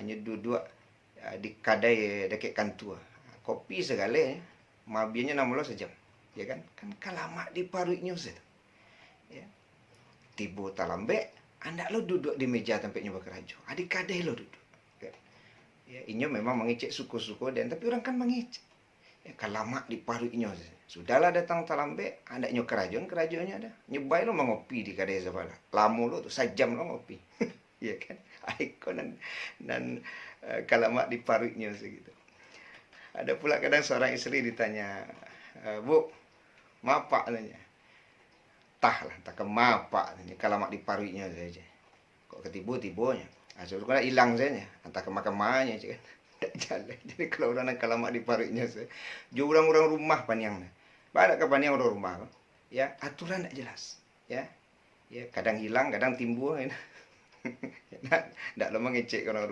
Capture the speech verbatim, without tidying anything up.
Nyo duduak, ah, di kadai dakek kantua. Kopi sagalo, mabianyo enam belas sajam. Ya kan? Kan kalamak di paruiknyo se tu. Ya. Tibo talambek, andak lo duduak di meja tampeknyo bakarajo. Ah, di kadai lo duduak. Ya. Ya, inyo memang mangecek suko-suko den, tapi urang kan mangecek. Ya, kalamak di paruiknyo se. Sudahlah datang talambek, andak nyo karajoan, karajonyo ado. Nyo bai lo mangopi di kadai sabalah. Lamo lo tu, sajam lo ngopi. Ya kan? Ai ko nan, nan, eh, kalamak di paruiknyo se gitu. Ada pula kadang seorang isteri ditanya, eh, "Bu, ma apak?" tanya. "Tah lah, antah ka ma apak," tanya, "kalamak di paruiknyo sajo." Kok ka tibo-tibonyo. Ah, sudah kena ilang sajo. Antah ka ma-ka manyo, cik kan. Ndak jaleh. Jadi kalau urang nan kalamak di paruiknyo se, jo urang-urang rumah paniang tu. Banyak ka paniang urang rumah tu. Ya, aturan ndak jelas. Ya. Ya, kadang hilang, kadang timbul. Ndak, ndak lo mangecek urang